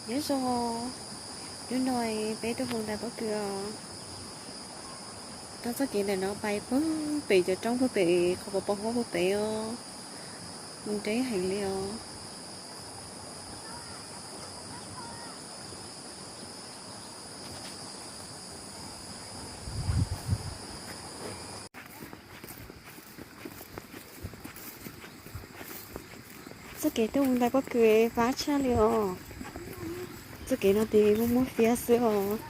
Nyob zoo, hnub no peb tuaj mus ntais pob kws os. Taug txoj kev ntawm no pais puag pem cov roob puag pem qhov pos pos huab puag pem os. Mus deb heev li os. Txoj kev tuaj mus ntais pob kws fab tshaj li os. Txoj kev no ces muaj muaj fiab xwb os.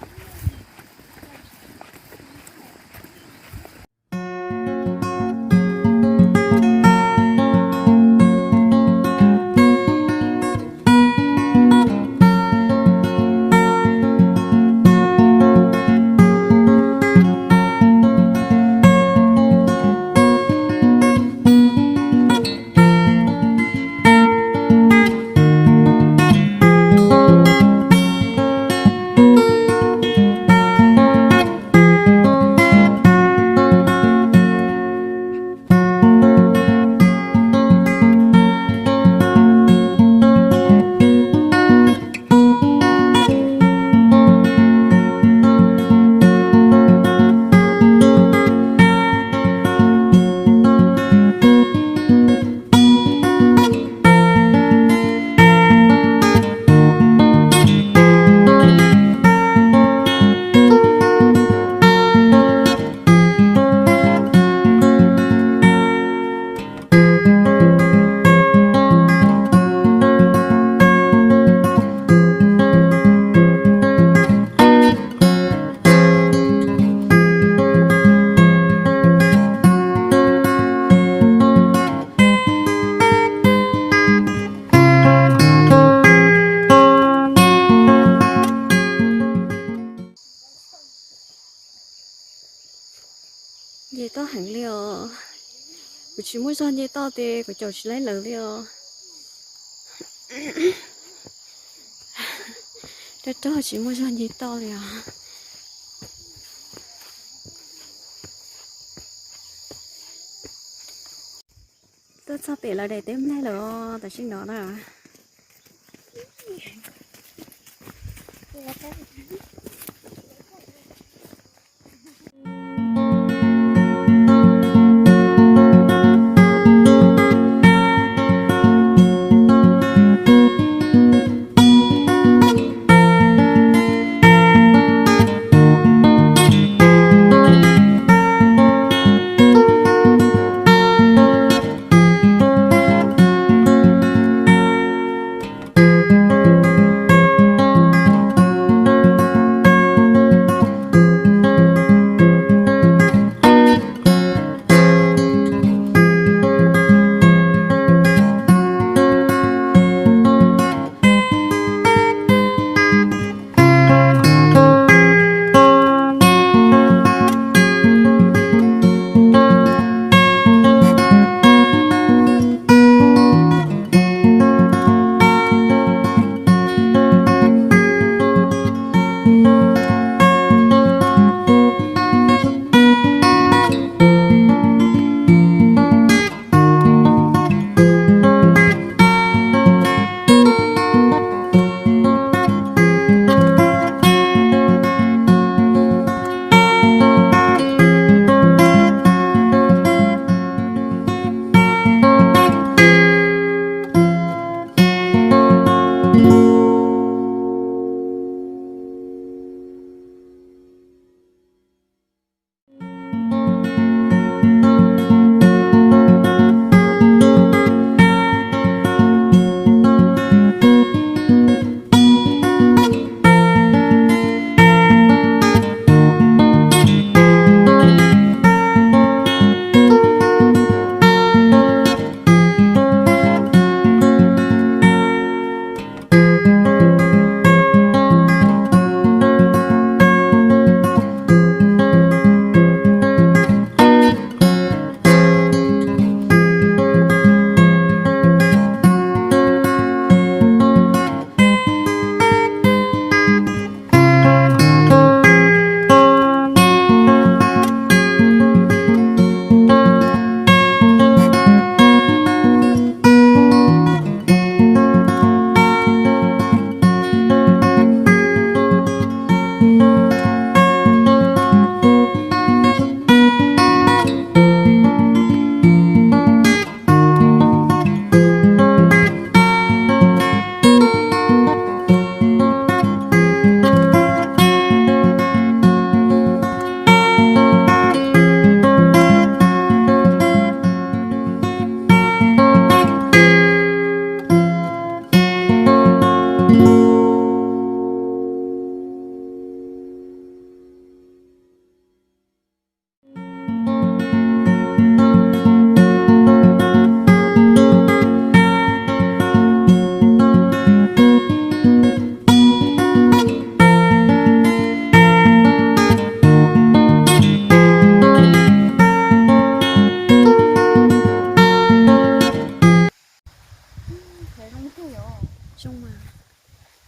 Nce toj heev li os. Kuv tsis muaj zog nce toj ces kuv caum tsis laib lawv li os. Rog rog tsis muaj zog nce toj li os. Tuaj txog pem lawv daim teb nplej lawm os, tam sim no na.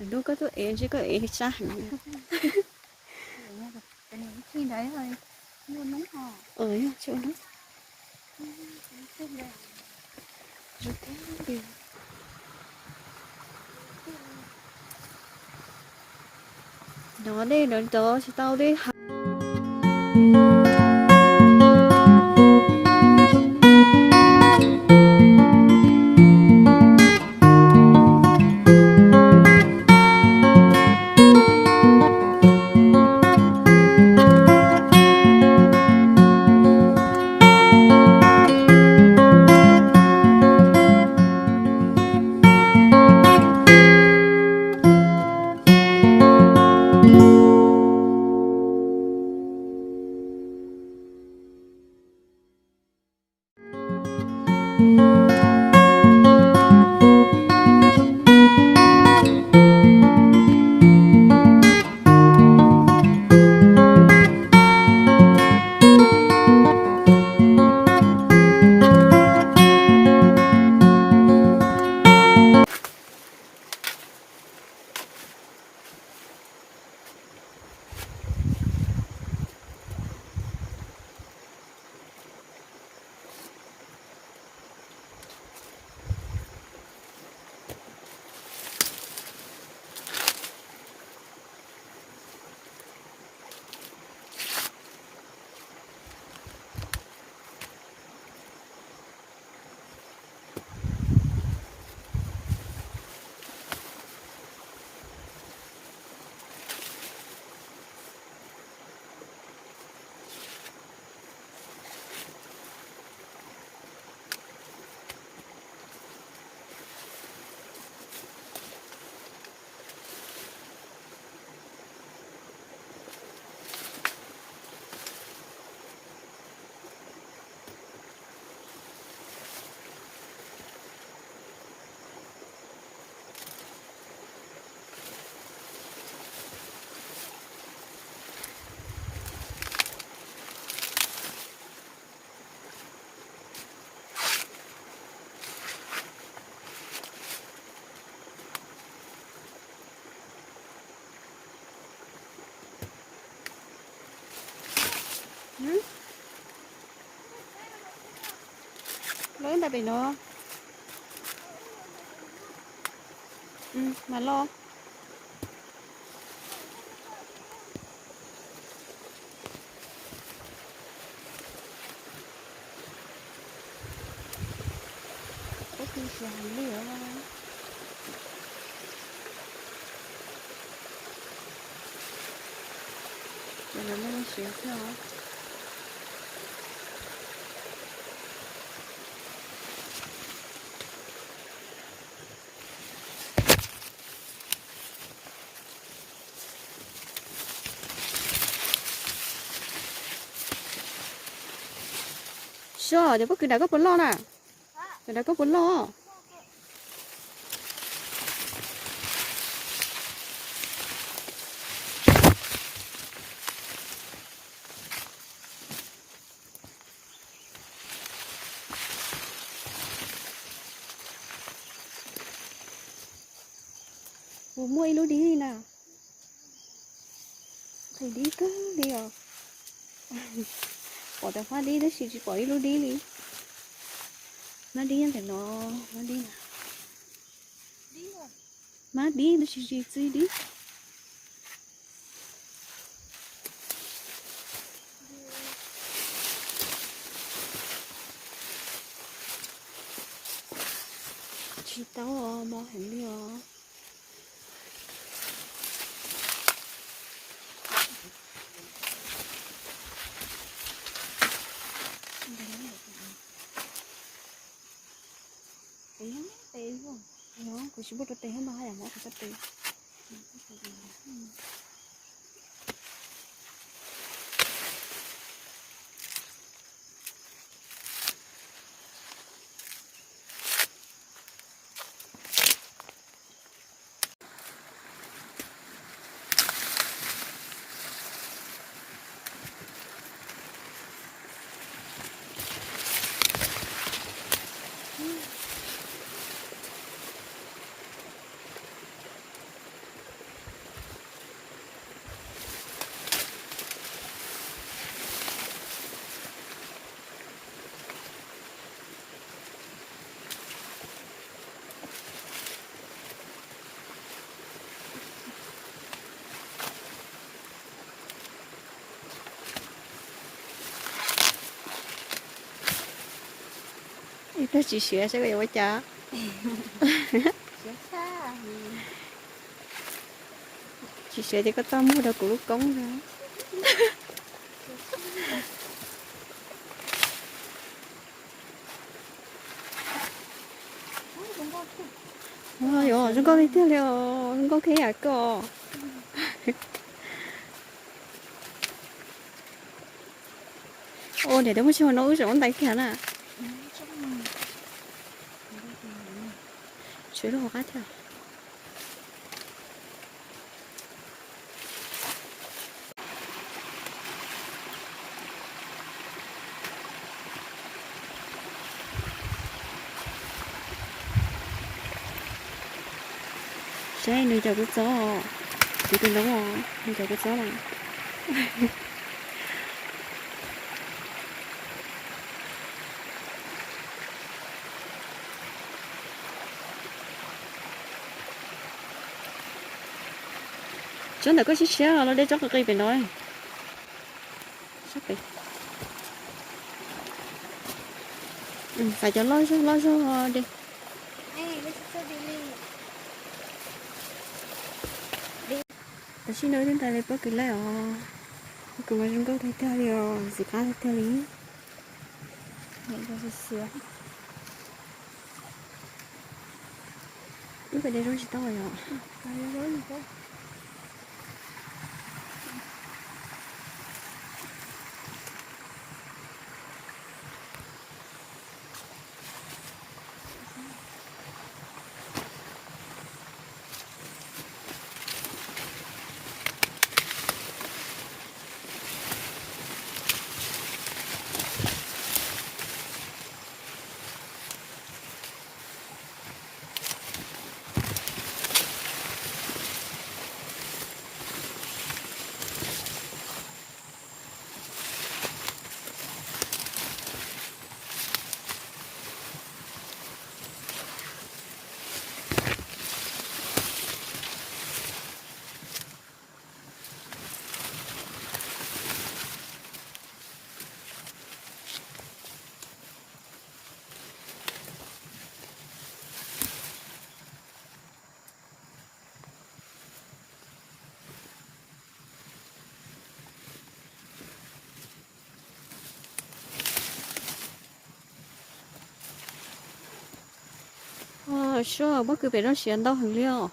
Hnub koj tuaj ev ntshe koj ev sab heev. Yog tsis ua hnub. Nov dej nov ntov tsis tau dej haus. Lawv nta pem no mas los. Ub, siav heev li os. Cov no muaj siav thiab os. Soj, cov pob kws nram koj puas loj na? Cov nram koj puas loj? Puas muaj ib lub dib li na? Qhov dib kawg li os. Pom cov hmab dib tab sis tsis pom ib lub dib li. Hmab dib nyob ntawm no, hmab dib na. Hmab dib tab sis tsis txi dib. Tsis tau os, mob heev li os. Tes, tes, kuv tsis npuaj rau tes thiab no, haj yam mob kuv txoj tes. Tsis siav saib koj yuav ua cas. Tsis siav ces koj txaj muag rau kuv lub koob ntag. Yuav zoo nkauj tiag tiag li os, zoo nkauj kiag yam koj. Ua niam tais muaj tsis hauv no wb tseem ua ntais kiag na. Tshuav lub hauv qab thiab. Saib nws caum kuv txob, kuv tus noob os, nws caum kuv txob na. Tsob ntawm koj siab siab los de tsob qis qis pem no. Xav cov loj zog loj zog de. Tam sim no wb twb ntais li pob kws laij os. Pob kws mas zoo nkauj tiag tiag li os, ntxim qab tiag tiag li. Wb pais de zaub tsis tau yom. Suab, pob kws pem no siav ntau heev li os.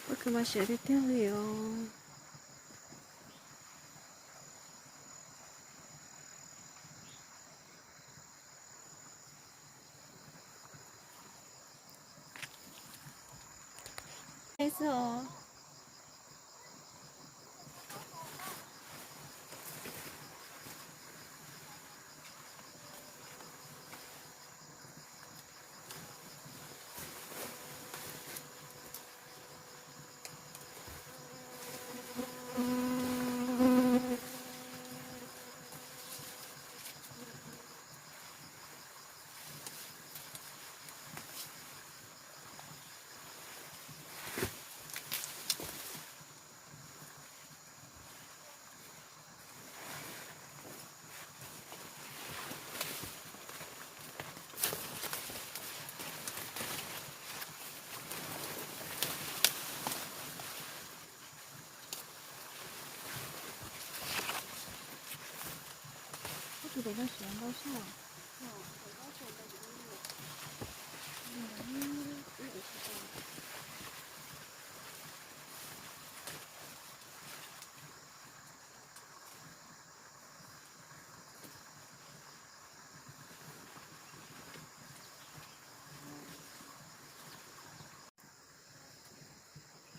Pob kws mas siav tiag tiag li os.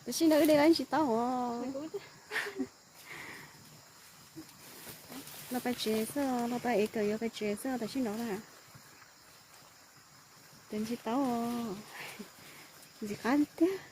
Tam sim no wb de lawm tsis tau os. Los pais tsev xwb, los pais ev kawm yuav pais tsev xwb tam sim no na. Tes tsis tau os. Ntxim qab tiag.